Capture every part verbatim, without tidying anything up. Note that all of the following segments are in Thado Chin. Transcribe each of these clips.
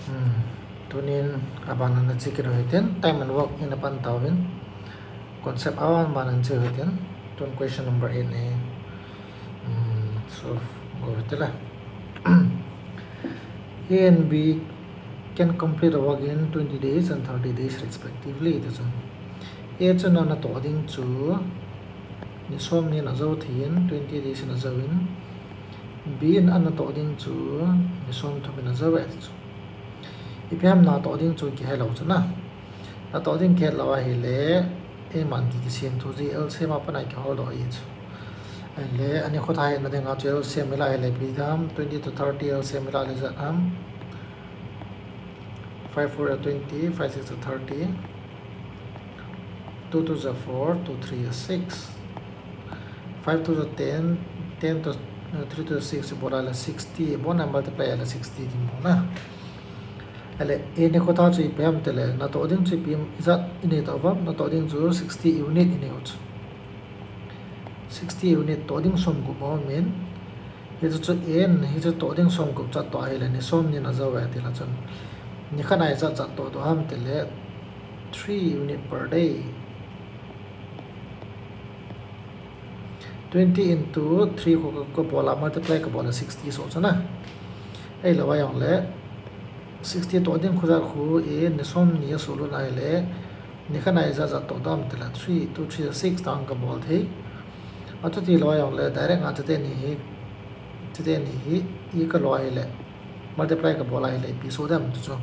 Hmm. Tunin abana na chikit u hitin, time and work in apan tauvin. Concept aban bana na chikit u hitin. Tun question number eight ni. Hmm. So, go with it la. A and B can complete the work in twenty days and thirty days respectively. Ti chu. A chun ana toh ding chu ni som ni in ajou thei in, twenty days in ajou in. B in ana toh ding chu ni som thum in ajou e chu. Ipi ham natoh ding chu kihelou chu na. Natoh ding kihelou ahile, eiman ki kisem thu ji L C M apan a kihol doh ahi chu. Ahile, ani khotha hetna dinga chu L C M ila ahile, ipi ham, twenty to thirty L C M ila le ijat ham. Five four are twenty, five six are thirty, two twos are four, two three are six, five twos are ten, ten to, uh, three to six, bol a le sixty, bol a multiply a le sixty ding bol na. Ahile, A ni khotha chu ipi ham tile, natoh ding chu ipi ijat inei tauvam, natoh ding chu sixty unit inei u chu. Sixty unit toh ding som gup aumin, hichu chu A in, hichu toh ding som gup chu atoh ahile, ni som ni in ajou e tila chun. Ni khat a ijat jat toh doh ham tile, three unit per day. Twenty into three khu ka, kabol a, multiply kabol a sixty soh chu na. Ahilou a jongle, sixty toh ding khu jat khu A in ni som ni asolut ahile, ni khat a ijat jat toh doh ham tile, three, two, three, six tang kabol thei. Achuti lou a jongle, direct a chuteni hi, chuteni hi, i kalou ahile, multiply kabol ahile, ipi soh dem ti chu.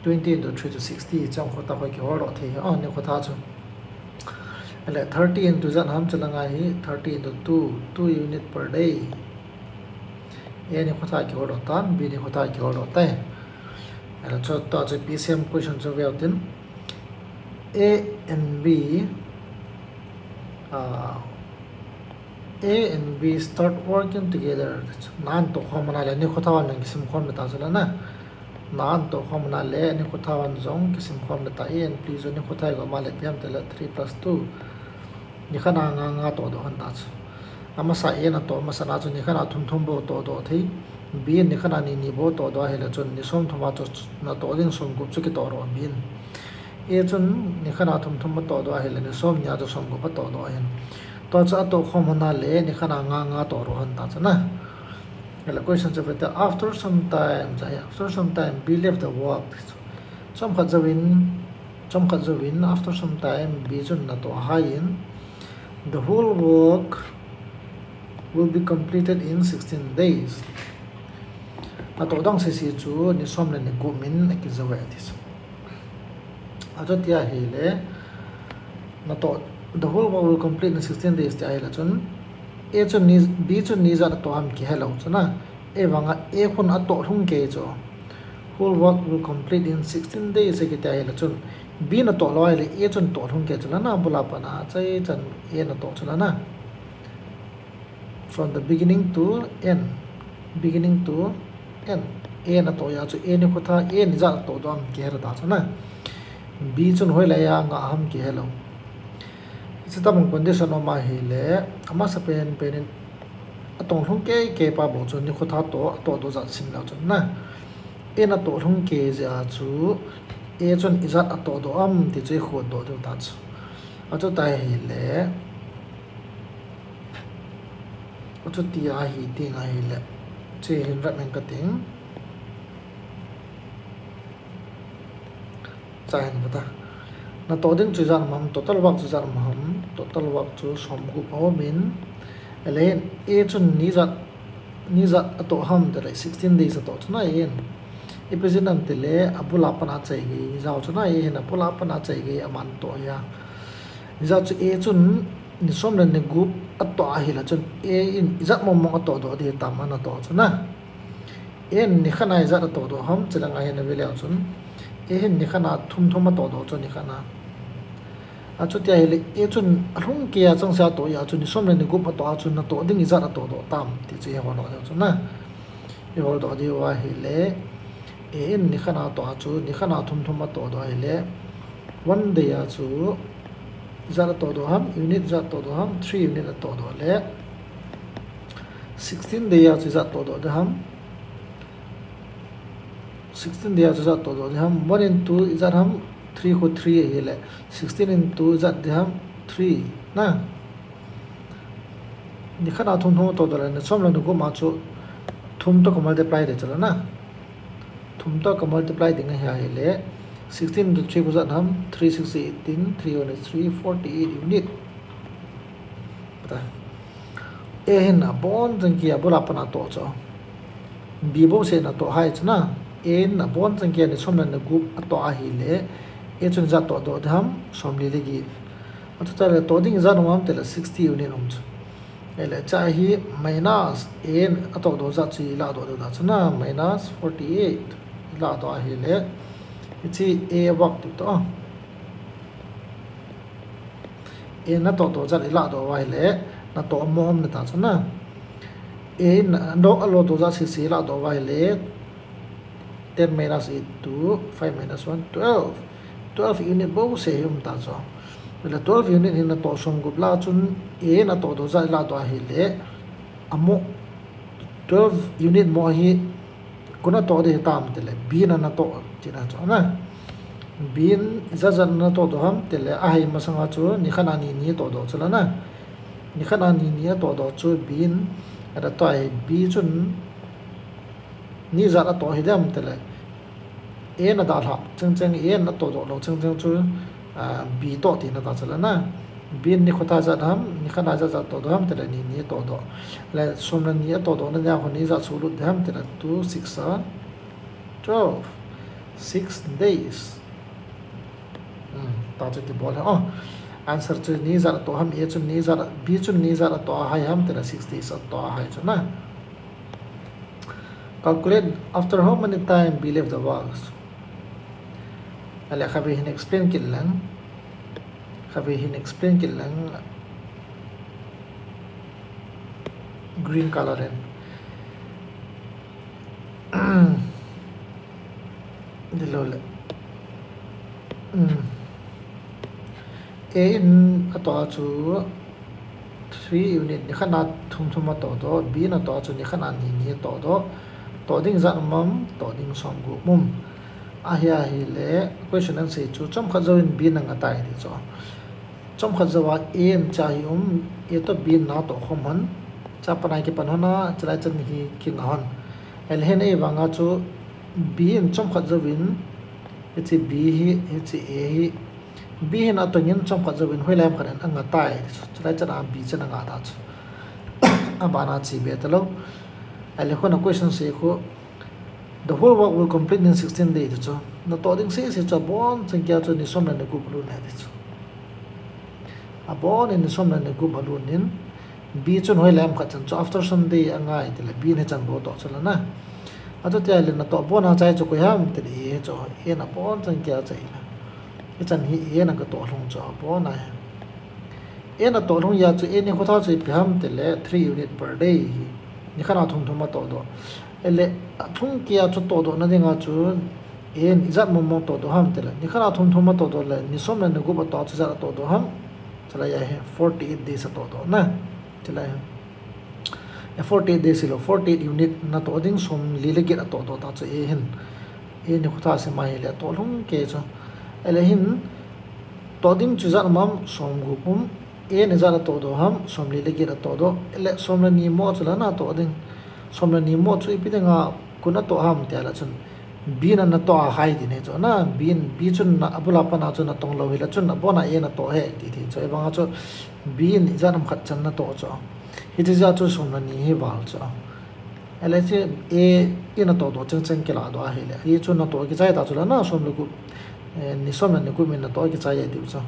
Twenty into three chu sixty, chang khotha khu kihol doh thei, a, ni khotha chu. Ahile, thirty into ijat ham chu langa hi, thirty into two, two unit per day. A ni khotha kihol doh tan, B ni khotha kihol doh tai. Ahile, chu ta chu P C M question chu veu tin. A and B, ah, A and B start working together. Na ana toh khom na le, ni khotha van jong kisim khom le ta chu la na. Na ana toh khom na le, ni khotha van jong kisim khom le ta. A and B chu ni khotha a go ma le, ipi ham tile three plus two. Ni khat a nga nga toh doh ahin ta chu. Amasa A in atoh masa na chu ni khat a thum thum bou toh doh thei. B in ni khat a ni ni bou toh doh ahile chun ni som thum a chu natoh ding som gup chu kitoh doh B in. A chun ni khat a thum thum atoh doh ahile ni som ni a chu som gup atoh doh ahin. Tua chu atoh khom hon a le ni khat a nga nga toh doh ahin ta chu na. Ahile question chu vete, after some time, after some time, B left the work. Chomkhat jouvin, chomkhat jouvin, after some time, B chun natoh ahai in, the whole work will be completed in sixteen days. Natoh dang sese chu ni som le ni gup in akijou e ati chu. Achuti ahile, natoh, the whole work will complete in sixteen days ti ahile chun, A chun ni, B chun ni ijat atoh ham kihelou chu na. Ahivanga A khun atoh lhung kei chu. Whole work will complete in sixteen days akiti ahile chun, B in atoh lou ahile A chun toh lhung kei chu la na, abul a pat a achaichan A in atoh chu la na. From the beginning to end. Beginning to end. A in atoh a chu A ni khotha, A in ijat atoh doh ham kihe ta chu na. B chun hoilai a nga ham kihelou. Hiche tabang condition um ahile, amasa pen pen in atong lhung kei kei pa bou chu ni khotha toh, atoh doh jat sim leu chun na. A in atoh lhung kei jeh a chu, A chun ijat atoh doh ham ti chu ikhot doh diu ta chu. Achuti ahile, achuti ahi ting ahile, chu hin rat ning kating. Cha hin vata. Natoh ding chu ijat um ham, total work chu ijat um ham, total work chu som gup aumin. Ahile, A chun ni ijat, ni ijat atoh ham tile sixteen days atoh chu na A in. Ipi jeh ham tile, abul a pat a achai gei, ijat chu na A hin abul a pat a achai gei aman toh a. Ijat chu A chun ni som le ni gup atoh ahile chun A in ijat mong mong atoh doh ding tam ana toh chu na. A in ni khat a ijat atoh doh ham, chulanga hin ave leu chun. A hin ni khat a thum thum atoh doh chu ni khat a. Achuti ahile, A chun alhung kei a chang seh atoh a chu ni som le ni gup atoh a chu natoh ding ijat atoh doh tam ti chu ihol doh diu chu na. Ihol doh diu ahile, A in ni khat a atoh a chu ni khat a thum thum atoh doh ahile, one day a chu ijat atoh doh ham, unit ijat atoh doh ham, three unit atoh doh le, sixteen day a chu ijat atoh doh ding ham. Sixteen dia chu ijat toh doh ding ham, one into ijat ham, three khu three ahile, sixteen into ijat ding ham, three na. Nikhat a thum thum toh doh le, ni som le ni gup ma chu thum toh ka multiply ding chu la na. Thum toh ka multiply ding ahi ahile, sixteen into three khu ijat ham, three six eighteen, three one is three, forty-eight unit. Pata. A hin abon chang kia abul a pat na toh chu. B bouseh na toh hai chu na. A hin abon chang kia ni som le ni gup atoh ahile, A chun ijat toh doh ding ham, som li le get. Achuti le toh ding ijat um ham tile sixty unit um chu. Ahile cha hi minus A in atoh doh ijat chu ilah doh ding ta chu na, minus forty-eight. Ilah doh ahile, hiche A work ding toh. A natoh doh ijat ilah doh uva ahile, natoh mo um na ta chu na. A in alo, alo doh ijat sese ilah doh uva ahile, ten minus eight, two, five minus one, twelve. Twelve unit bouseh hi um ta chu. Ahile twelve unit hi natoh som gup lah chun, A natoh doh ijat ilah doh ahile, amo twelve unit mo hi, koin atoh ding hitam tile, B in natoh tina chu na. B in ijat ijat natoh doh ham tile, ahei masanga chu nikhat a ni ni toh doh chu la na. Nikhat a ni ni atoh doh chu B in, atoh ahi B chun ni ijat atoh hi dem tile. A nadalhah chengcheng, A natoh doh lou chengcheng chu, ah, B toh tina ta chu la na. B in nikhat a ijat ham, nikhat a ijat ijat toh doh ham tile ni ni toh doh. Le som le ni atoh doh na nia khu ni ijat sulut ding ham tile two six are twelve. Six days. Hmm, ta chu kibol he. Oh, answer chu ni ijat atoh ham, A chun ni ijat, B chun ni ijat atoh ahai ham tile six days atoh ahai chu na. Calculate after how many time B left the works. Ahile khatvei hin explain kit leng. Khatvei hin explain kit leng. Green color in. Dilo le. Hmm. A in atoh a chu three unit nikhat a thum thum atoh doh, B in atoh a chu nikhat a ni ni atoh doh, toh ding ijat um ham, toh ding som gup um. Ahi ahile, question answer chu chomkhat jouvin B in anga tai ti chu. Chomkhat jouva A in cha hi um, A toh B in natoh khom hon, cha pat a kipan hon a, chulai chan hi kinga hon. Ahile hin ei vanga chu B in chomkhat jouvin, hiche B hi, hiche A hi, B hin atongin chomkhat jouvin hoilai ham khat in anga tai ti chu. Chulai chan a B chan anga ta chu. Abana chi be talou. Ahile khu na question se khu, the whole work will complete in sixteen days ti chu. Natoh ding sese chu abon chang kia chu ni som le ni gup alut ne ti chu. Abon in ni som le ni gup alut in, B chun hoilai ham khat chan chu after some day angai tile B in hichan bou toh chu la na. Achuti ahile natoh bon a chai chu koi ham tile A chu, A in abon chang kia chai la. Hichan hi A in aga toh lhung chu abon a hi. A in atoh lhung a chu A nikhat a chu ipi ham tile three unit per day hi. Nikhat a thum thum atoh doh. Ahile, alhung kia chu toh doh na dinga chu, A in ijat mong mong toh doh ham tile, nikhat a thum thum atoh doh le, ni som le ni gup atoh chu ijat atoh doh ham. Chulai a hi forty-eight days atoh doh na. Chulai a hi forty-eight days hilou, forty-eight unit natoh ding som li le get atoh doh ta chu A hin. A nikhat a sim a ahile atoh lhung kei chu. Ahile hin, toh ding chu ijat um ham, som gup um, A in ijat atoh doh ham, som li le get atoh doh, le som le ni mo chu la natoh ding. Som le ni mo chu ipi dinga koin atoh ham tia la chun, B in natoh ahai ti ne chu na, B in, B chun na, abul a pat na chu natong lou hi la chun abon a A natoh he ti ti chu, ahivanga chu B in ijat um khat chan natoh chu. Hiche jeh a chu som le ni hi val chu. Ahile chu A in atoh doh chengcheng kilah doh ahile, hichu natoh kichai ta chu la na, som le gup, eh, ni som le ni gup in natoh kichai e tiu chu.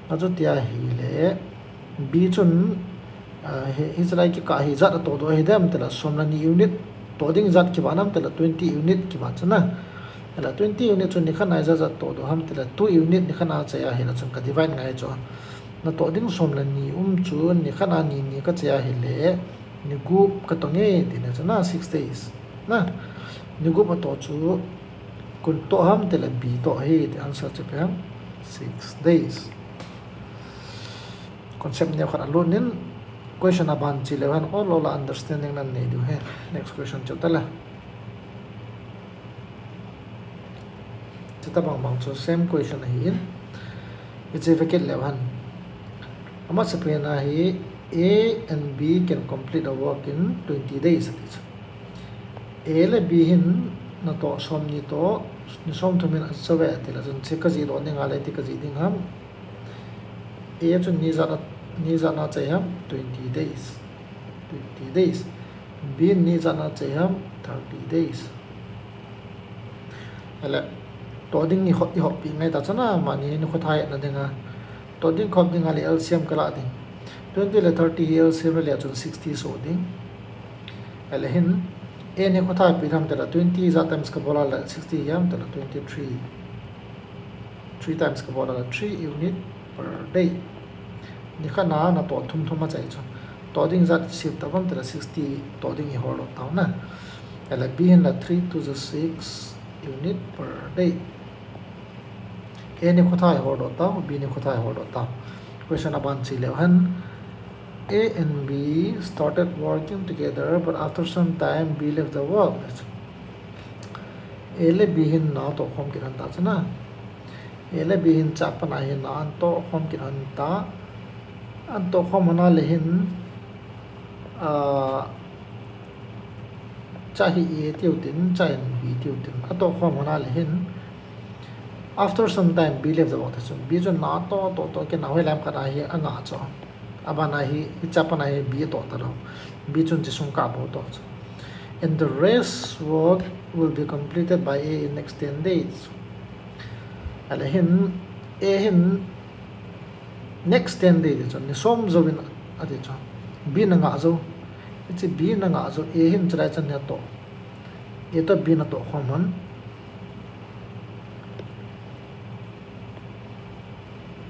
Achuti ahile, B chun, ah, hi, hiche lai kikah hi ijat atoh doh hi dem tile, som le ni unit toh ding ijat kivat ham tile, twenty unit kivat chu na. Ahile twenty unit chu nikhat a ijat ijat toh doh ham tile, two unit nikhat a chai ahile chun ka divide ngai chu. Natoh ding som le ni um chu nikhat a ni ni ka chai ahile, ni gup ka tong e ti ne chu na, six days. Na, ni gup atoh chu koin toh ham tile B toh hi ti, answer chu ipi ham, six days. Concept neo khat alut in, question aban chi leu hen, ol ol a understanding nanei diu ahi. Next question chu tale. Chuti bang bang chu same question ahin. Hiche vekit leu hen. Amasapen a hi A and B can complete the work in twenty days ati chu. A le B hin natoh somni toh ni somthum in ajo uve ati le chun hiche kajih doh ding ahile iti kajih ding ham. A chun ni ijat a, ni ijat a achai ham, twenty days. Twenty days. B in ni ijat a achai ham, thirty days. Ahile, toh ding i hop, i hoppi ngai ta chun amani nikho thah hetna dinga. Toh ding khop ding ahile L C M kalah ding. Twenty le thirty hi L C M le chun sixty soh ding. Ahile hin, A nikho thah ipi ham tile twenty ijat times kabol a le sixty ham tile twenty-three. Three times kabol a le three unit per day. Nikhat a natoh thum thum achai chu. Toh ding ijat isem tauvam tile sixty toh ding ihol doh tau na. Ahile B hin le three twos are six unit per day. A nikho thah ihol doh tau, B nikho thah ihol doh tau. Question aban che leu hen. A and B started working together, but after some time, B left the work. A le B hin natoh khom kit lhon ta chun a. A le B hin chapang a hin natoh khom kit lhon ta. Natoh khom lhon a le hin, ah, cha hi A tiu tin, cha hin B tiu tin. Atoh khom lhon a le hin. After some time, B left the work. Chun B chun natoh, toh, toh, kei na hoi lam khat a hi angah chu. Aban a hi, hiche chapang a hi B atoh talou. B chun hiche sung kah bou atoh chu. And the rest work will be completed by A in next ten days. Ahile hin, A hin next ten days ti chu, ni som jouvin ati chu. B in angah jou. Hiche B in angah jou, A hin hiche lai chan hi atoh. A toh B in atoh khom lhon.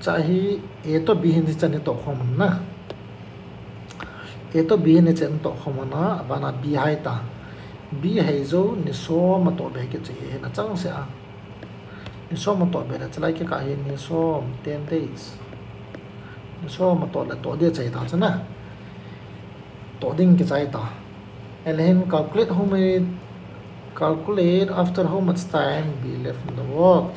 Cha hi A toh B hin hiche chan hi atoh khom lhon na. A toh B hin hiche chan atoh khom lhon a, aban a B hai ta. B hai jou, ni som atoh be kit chu A hin achangseh a. Ni som atoh be le, hiche lai kikah hi ni som, ten days. Ni som atoh le toh ding achai ta chun a. Toh ding kichai ta. Ahile hin calculate how many, calculate after how much time B left the work.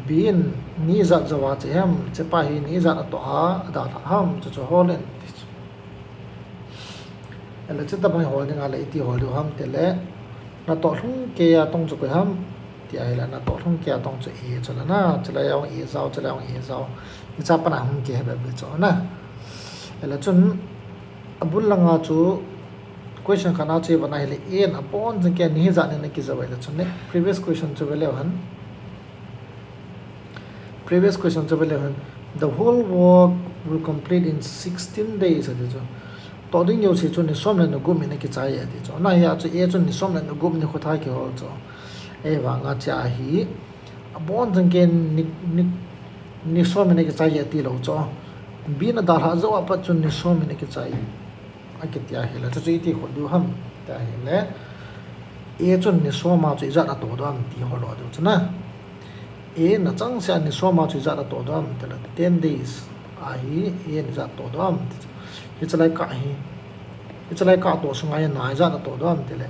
B in ni ijat jou a achai ham, hichepa hi ni ijat atoh a, adalhah ham, chuchu hol in. Ahile chuti bang ihol ding ahile iti hol diu ham tile, natoh lhung kei a tong chu koi ham, ti ahile natoh lhung kei a tong chu A chu la na, hiche lai a hung A jao, hiche lai a hung A jao. Hiche chapang a hung kei hi bep bep chu na. Ahile chun, abul langa chu question khat a chu ivet na ahile A in abon chang kei a ni ijat in akijou uve le chun ne. Previous question chu ve leu hen. Previous question chu ve leu hen. The whole work will complete in sixteen days ati chu. Toh ding jouse chu ni som le ni gup in akichai e ati chu. Na hia chu A chun ni som le ni gup nikho thah kihol chu. Ahivanga hiche a hi abon chang kei a ni, ni, ni som in akichai e ati lou chu. B in adalhah jou a pat chun ni som in akichai akiti ahile, chuchu iti hol diu ham ti ahile, A chun ni som a chu ijat atoh doh ham ti hol doh diu chu na. A in achangseh a ni som a chu ijat atoh doh ham tile, ten days a hi A in ijat toh doh ham ti chu. Hiche lai kah hi, hiche lai kah toh sunga hi na ijat atoh doh ham tile,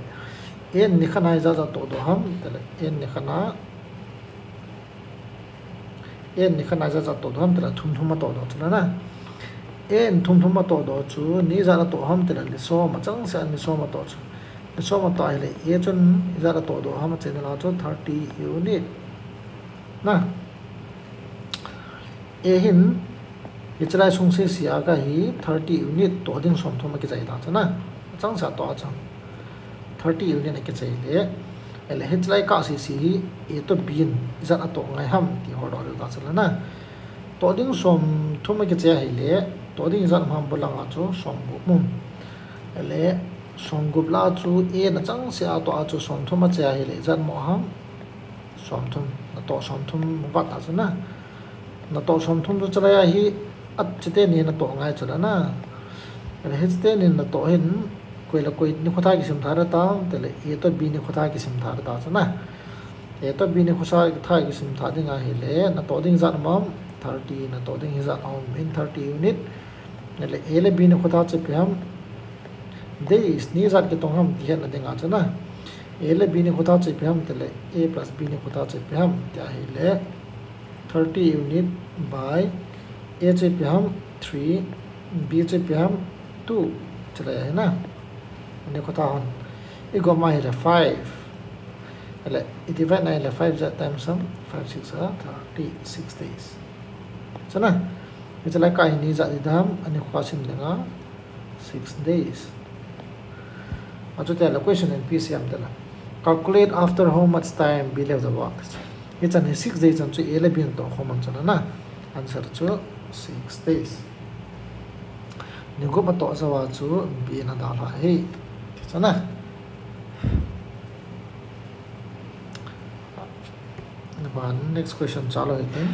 A in nikhat a ijat ijat toh doh ham tile, A in nikhat a A in nikhat a ijat ijat toh doh ham tile, thum thum atoh doh chu la na. A in thum thum atoh doh chu, ni ijat atoh ham tile, ni som achangseh a ni som atoh chu. Ni som atoh ahile, A chun ijat atoh doh ham, achaina lang chu thirty unit. Na. A hin, hiche lai sung sese a kah hi thirty unit toh ding som thum akichai ta chu na. Achangseh a toh a chang. Thirty unit akichai le. Ahile hiche lai kah sese hi A toh B in ijat atoh ngai ham ti hol doh diu ta chu la na. Toh ding som thum akichai ahile, toh ding ijat ham bul langa chu som gup um. Ahile som gup lah a chu A in achangseh a toh a chu som thum achai ahile ijat mo ham. Som thum, natoh som thum vat ta chu na. Natoh som thum chu hiche lai a hi, a hiche teni natoh ngai chu la na. Ahile hiche teni natoh hin, koi le koi nikho thah kisim thah ding ham tile, A toh B nikho thah kisim thah ding ta chu na. A toh B nikho thah, thah kisim thah ding ahile, natoh ding ijat um ham, thirty, natoh ding ijat um in thirty unit. Ahile A le B nikho thah chu ipi ham, days, ni ijat kitong ham ti hetna dinga chu na. A le B nikho tha chu ipi ham tile, A plus B nikho tha chu ipi ham tia ahile, thirty unit by A chu ipi ham three, B chu ipi ham two, chule ahi na. Nikho tha hon. I gom a ahile five. Ahile, i divide na ahile five ja times sum, five six are thirty, six days. Chuna, hiche lai ka hi ni ja di dam, ani kho ka sim ding a, six days. Achuti ahile question in P C M te la. Calculate after how much time B left the work. Hichan hi six days chan chu A le B in toh khom an chun ana. Answer chu six days. Ni gup atoh jou a chu B in adalha ahi. Ti chun a. Aban next question chalo hite.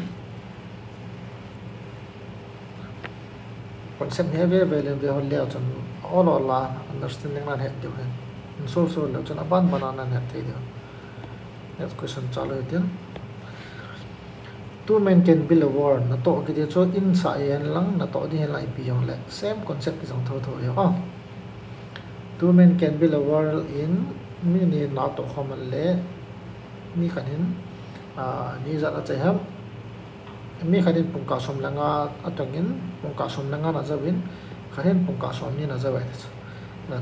Concept hi ve ve le ve hol leu chun ol ol a understanding nan het diu ahi. In sol sol leu chun aban ban a nan het thei diu. Next question chalo hite. Two men can build a wall. Natoh kiti chu in sah hihen lang, natoh ding hihen lang ipi hung le same concept kijong tho tho ahi. Two men can build a wall in, mi ni in natoh khom an le, mi khat in, ah, ni ijat achai ham. Mi khat in pungkah som le nga atong in, pungkah som le nga in ajou in, khat in pungkah somni in ajou ahi.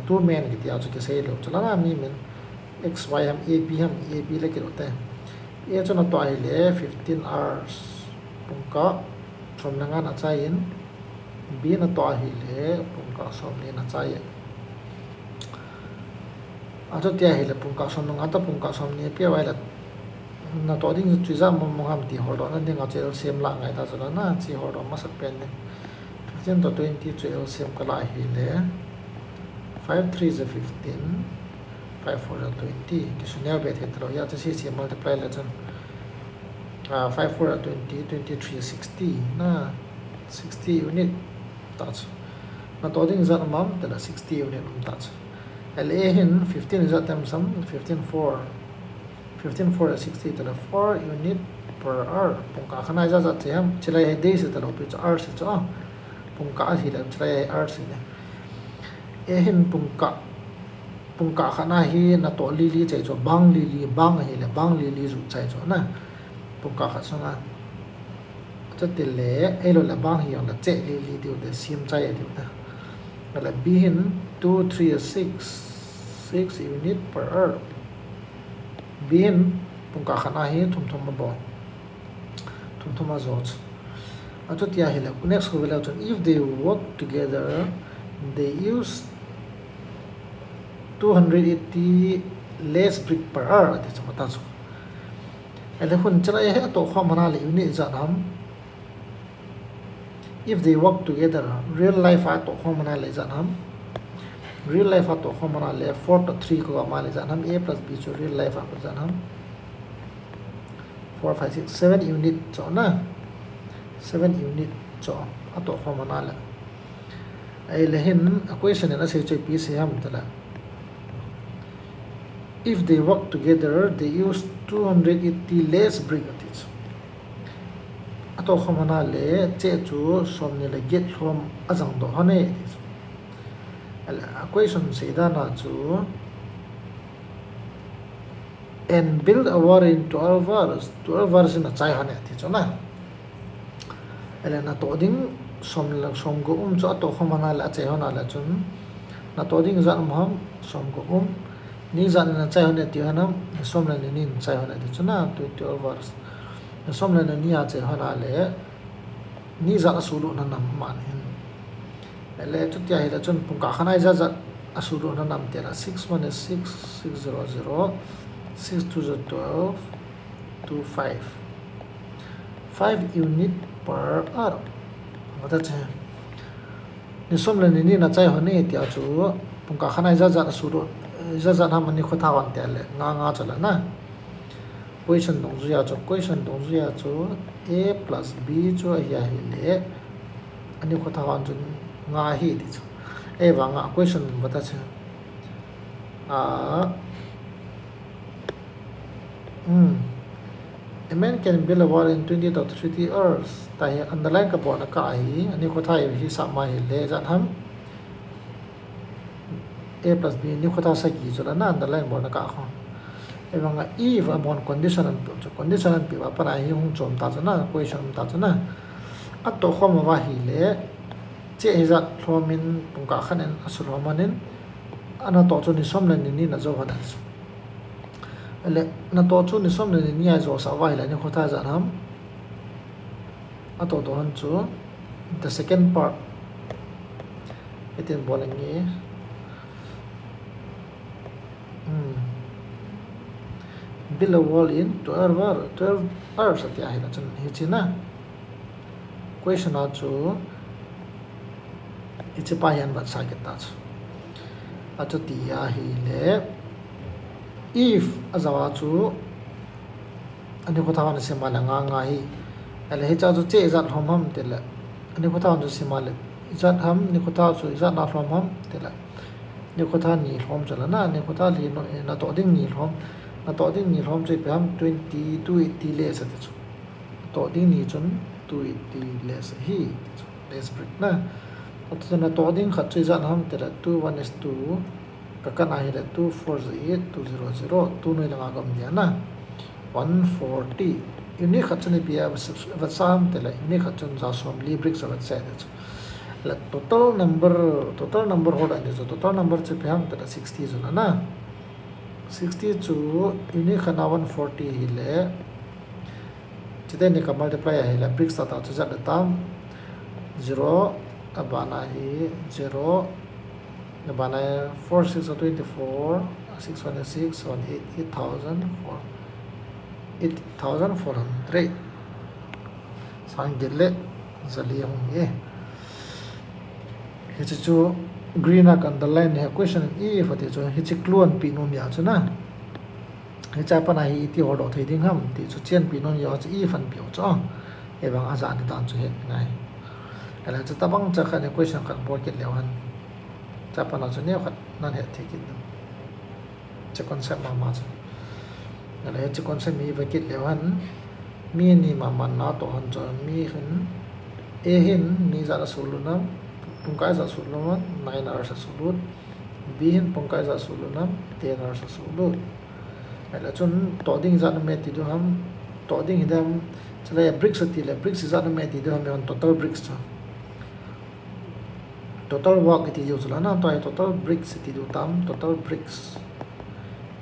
Two men kiti a chu kisei lou chu la na mi min. X, Y ham, A, B ham, A, B le kilo te. A chu natoh ahile fifteen hours, pungkah som le nga in achai in, B natoh ahile pungkah somni in achai e. Achuti ahile pungkah som le nga toh pungkah somni apeh uva ahile natoh ding chu ijat mong mong ham ti holdoh na ding a chu L C M la ngai ta chu la na, chu holdoh masa pen ding. Fifteen toh twenty chu L C M kala ahile five three ja fifteen. Five four ja twenty, kisuneo be thei talou, hijeh chun hiche multiply le chun, ah, five four ja twenty, twenty three ja sixty, na, sixty unit ta chu. Natoh ding ijat um am tile sixty unit um ta chu. Ahile A hin fifteen ijat tem sam, fifteen four. Fifteen four ja sixty tile four unit per hour. Pungkah khat na ijat ijat chai ham, chulai hi days talou pi chu hours chu a. Pungkah ahile chulai hi hours hi ne. A hin pungkah, pungkah khat na hi natoh li li chai chu, bang li li, bang ahile bang li li ju chai chu na. Pungkah khat sunga. Chutile, ahilou le bang hi jong le cheh li li diu te, sim chai diu te. Ahile B hin two three ja six, six unit per hour. B hin pungkah khat na hi thum thum abol. Thum thum ajo chu. Achuti ahile, next khu ve leu chun, if they work together, they use two hundred eighty less brick per hour, ati chu mata chu. Ahile hun chulai hi atoh khom ana le unit ijat ham. If they work together, real life a atoh khom ana le ijat ham. Real life a atoh khom ana le four toh three kagom a le ijat ham. A plus B chu real life a ijat ham. Four, five, six, seven unit chu na. Seven unit chu atoh khom ana le. Ahile hin a question in asei chu ipi asei ham tile. If they work together, they use two hundred eighty less brick ati chu. Atoh khom ana le cheh chu somni le get lhom ajang doh hon e ati chu. Ahile a question sei dan a chu, and build a wall in twelve hours, twelve hours in achai hon e ati chu na. Ahile natoh ding som le, som gup um chu atoh khom ana le achai hon a le chun, natoh ding ijat um ham, som gup um. Ni ijat in achai hon e ati hon am, ni som le ni ni in achai hon e ati chu na, tw-, twelve hours. Ni som le ni ni a achai hon a le, ni ijat asuhlut hon am aman hin. Ahile chuti ahile chun pungkah khat na ijat ijat asuhlut hon am tile, six one is six, six zero zero, six two ja twelve, two five. Five unit per hour. Mata che. Ni som le ni ni in achai hon e tia chu pungkah khat na ijat ijat asuhlut, ijat ijat ham ani kho tha hon tile, nga nga chu la na. Question dungjuia chu, question dungjuia chu A plus B chu ahi ahile, ani kho tha hon chun nga ahi ti chu. Ahivanga question mata che. Ah, hmm. A man can build a wall in twenty to thirty hours. Tua hi underline kabolna kah ahi, ani kho tha hi sah ma ahile ijat ham. A plus B, ani kho tha sagi chu la na underline bolna kah khu. Hivanga if amahon condition anpeh chu, condition anpeh uva pat a hi hung chom ta chu na, question um ta chu na. Atoh khom uva ahile, cheh hijat lhom in pungkah khat in asulhom hon in, anatoh chu ni som le ni ni in ajo hon ahi chu. Ahile, natoh chu ni som le ni ni a ajo sah uva ahile, nikho thah ijat ham. Atoh doh hon chu, the second part. Hitin bol inge. Hmm. Build a wall in twelve hour, twelve hours ati ahile chun hiche na. Question a chu hiche pa hi vetsah kit ta chu. Achuti ahile if ajou a chu anikho thah hon asem a le nga nga hi. Ahile hiche a chu cheh ijat lhom ham tile. Anikho thah hon chu asem a le ijat ham, nikho thah chu ijat na lhom ham tile. Nikho thah ni lhom chu la na, nikho thah li no, eh, natoh ding ni lhom. Natoh ding ni lhom chu ipi ham twenty, two eighty less ati chu. Natoh ding ni chun two eighty less ahi, ti chu. Less brick na. Ati chu natoh ding khat chu ijat ham tile two one is two. Ka kan ahile two four is eight, two zero zero, two noi langa ka um dia na. One forty. Unit khat chun ipi a vetsah ham tile, unit khat chun ja som li bricks avetsah ati chu. Le total number, total number ho dan chu, total number chu ipi ham tile sixty chu la na. Sixty chu unit khat na one forty hile, chuteni ka multiply ahile, bricks tah tah chu ijat le tam. Zero, abana hi zero, abana hi four six are twenty-four, six one is six, one eight, eight thousand four, eight thousand four hundred. Sang get le, jali hung e. Hiche chu green a ka underline hi question if ati chu, hiche clue anpeh nom jeh chu na. Hiche a pat a hi iti holdoh thei ding ham ti chu, hiche anpeh nom jeh chu if anpeh u chu. Hivang ajat ni dan chu het ngai. Ahile chutabang cha khat ni question khat bol kit leu hen. Hiche a pat a chu neo khat nan het thei kit ding. Hiche concept mama chu. Ahile hiche concept hi ve kit leu hen. Mi ni mama natoh hon chu, mi hin, A hin ni ijat asuhlut ham, pungkah ijat asuhlut ham, nine hours asuhlut. B hin pungkah ijat asuhlut ham, ten hours asuhlut. Ahile chun toh ding ijat um e ti diu ham, toh ding hi dem, chule bricks ati le, bricks ijat um e ti diu ham, total bricks chu. Total work iti diu chu la na, tua hi total bricks iti diu tam, total bricks.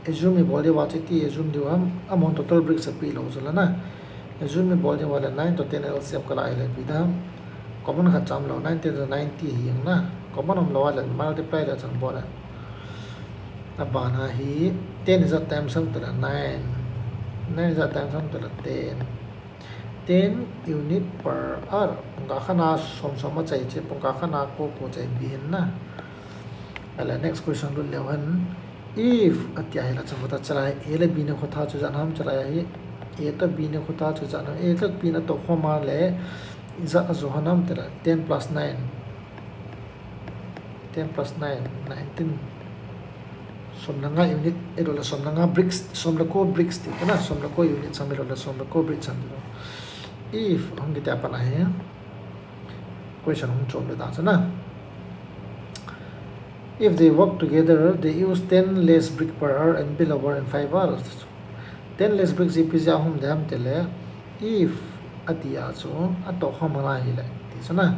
Assume ibol diu va chu iti assume diu ham, amahon total bricks apeh lou chu la na. Assume ibol diu va le nine to ten L C M ka la ahile ipi dem. Common khat cha um lou, nine ten ja ninety hi jeng na. Common um lou a le multiply le chang bol le. Abana hi ten ijat times ham tile nine. Nine ijat times ham tile ten. Ten unit per hour. Pungkah khat a som som achai chu, pungkah khat a ko ko achai B hin na. Ahile next question lut leu hen. If ati ahile chang khat a chalai A le B nikho thah chu ijat ham, chalai hi A to B nikho thah chu ijat ham, A to B natoh khom a le ijat ajo hon ham tile ten plus nine. Ten plus nine, nineteen. Som le nga unit, ahilou le som le nga bricks, som le ko bricks ti na, som le ko unit sam ahilou le som le ko bricks sam ti. If hung kiti a pat a hi question hung chom le ta chu na. If they work together, they use ten less brick per hour and build a wall in five hours. Ten less bricks ipi jeh a hung dem tile, if ati a chu, atoh khom hon ahile, ti chu na.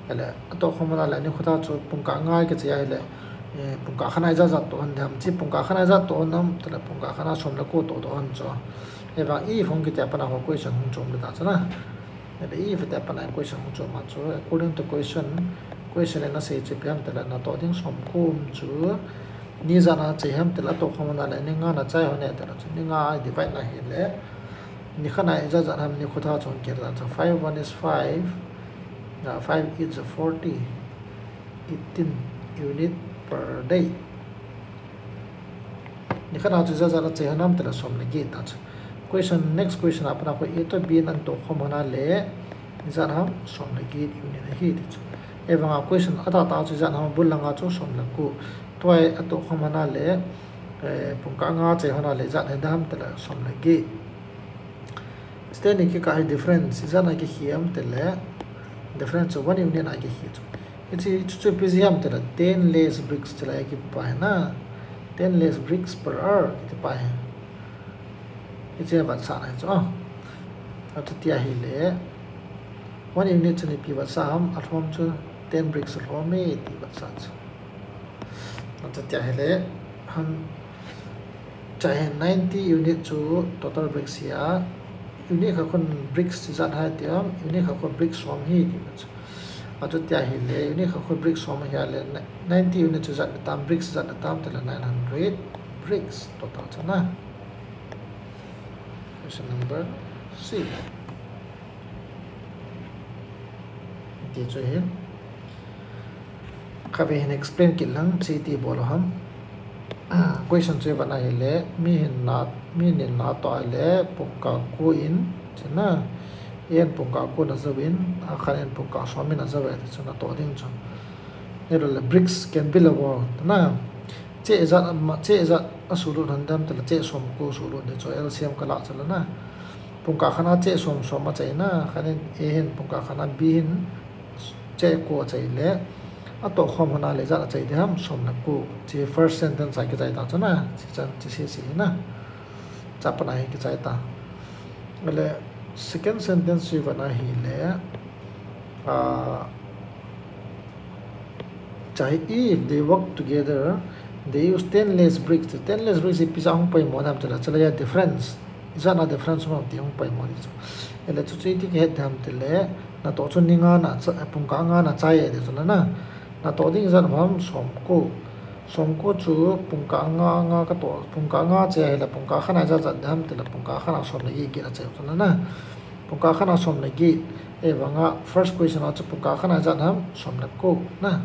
Ahile, atoh khom hon ahile, anikho thah chu pungkah nga kichai ahile, eh, pungkah khat a ijat jat toh hon dem, hiche pungkah khat a ijat toh hon ham tile, pungkah khat a som le ko toh toh hon chu. Hivang if hung kiti a pat a ho question hung chom le ta chu na. Ahile if ati a pat a question hung chom a chu, according to question, question in asei chu ipi ham tile, natoh ding som ko um chu, ni ijat na achai ham tile, atoh khom hon ahile, ni nga na achai hon e tile chu, ni nga a divide na ahile, ni khat a ijat jat ham nikho thah chu hung kila chu, five one is five, ah, five eight ja forty, eighteen unit per day. Ni khat a chu ijat jat achai hon ham tile som le get ta chu. Question, next question a pat a khu A to B natoh khom hon ahile, ijat ham, som le get unit ahi ti chu. Hivanga question atahtah chu ijat ham, bul langa chu som le ko. Tua hi atoh khom hon ahile, eh, pungkah nga achai hon ahile ijat hi dem tile som le get. Chuteni kikah hi difference, ijat a kikhe ham tile, difference chu one unit a kikhe chu. Hiche chu chu ipi jeh ham tile, ten less bricks chulai kipa hi na. Ten less bricks per hour kiti pa hi. Hiche vetsahna hi chu. Achuti ahile, one unit chu ipi vetsah ham, alhom chu ten bricks alhom e ti vetsah chu. Achuti ahile, ham, chahin ninety unit chu total bricks hi a, unit khat khun bricks ijat ham ti ham, unit khat khun bricks som hi ti chu. Achuti ahile, unit khat khun bricks som hi ahile, ninety unit chu ijat ham, bricks ijat ham tile nine hundred bricks total chu na. Question number C. Ti chu hi. Khatvei hin explain kit lang, chi ti bol ham. Question chu vana ahile, mi hin na, mi hin na to ahile, pungkah ko in, chu na. A hin pungkah ko na jou in, akhat in pungkah som in ajou e, chu na to ding chu. Nilou le bricks can be lower, na. Cheh ijat, cheh ijat asuhlut ham tile cheh som ko suhlut ding chu L C M kalah chu le na. Pungkah khat a cheh som som achai na, khat in A hin pungkah khat a B hin cheh ko achai le. Atoh khom hon a le ijat achai ding ham, som le ko. Chi first sentence a kichai ta chu na, chi chan, chi sese na. Chapang a hi kichai ta. Le second sentence chu vana ahile, ah, Chai, if they work together, they use ten less bricks. Ten less bricks ipi jeh a hung poimo ham tile, chule a difference. Ijat a difference um ham ti hung poimo ding chu. Ele chuchu iti kihet ham tile, natoh chu ni nga na cha-, pungkah nga na chai e ti chu le na. Natoh ding ijat ham som ko. Som ko chu pungkah nga nga katoh, pungkah nga chai ahile pungkah khat a ijat ijat ham tile pungkah khat a som le get get achai chu le na. Pungkah khat a som le get, ahivanga first question a chu pungkah khat a ijat ham, som le ko na.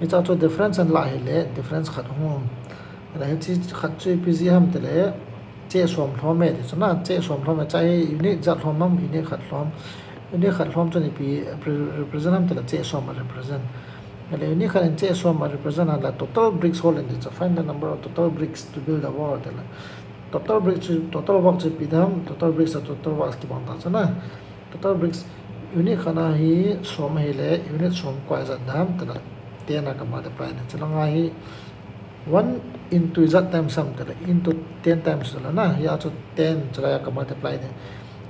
Hiche chu difference ahin lah ahile, difference khat hung um. Ahile hiche khat chu ipi jeh ham tile, cheh som lhom e ti chu na, cheh som lhom e, chai unit ijat lhom ham, unit khat lhom. Unit khat lhom chu ipi repre-, represent ham tile, cheh som a represent. Ahile unit khat in cheh som a represent ahile total bricks hol in ti chu, find the number of total bricks to build a wall tile. Total bricks chu, total work chu ipi ham, total bricks a total work kibang ta chu na. Total bricks, unit khat a hi som ahile, unit som ko a ijat ham tile, ten a ka multiply ding. Chule nga hi one into ijat times ham tile, into ten times chu le na, hia chu ten chule a ka multiply ding.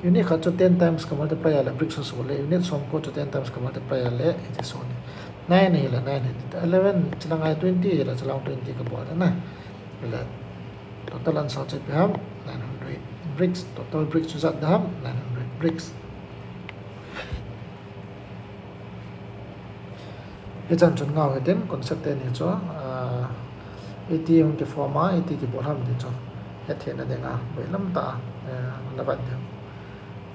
Unit khat chu ten times ka multiply ahile, bricks chu so le, unit som ko chu ten times ka multiply ahile, hiche so ni. Nine ahile, nine ahile, eleven, chule nga hi twenty ahile, chule twenty ka bol ding na. Ahile, total answer chu ipi ham, nine hundred bricks, total bricks chu ijat ham, nine hundred bricks. Hichan chun ngah u hitin, concept teni chu, ah, iti hung kiform a, iti kibol ham ti chu hetthemna dinga, bailam tah a, eh, navet diu.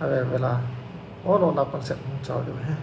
Ave vela, ol ol a concept hung chao diu ahi.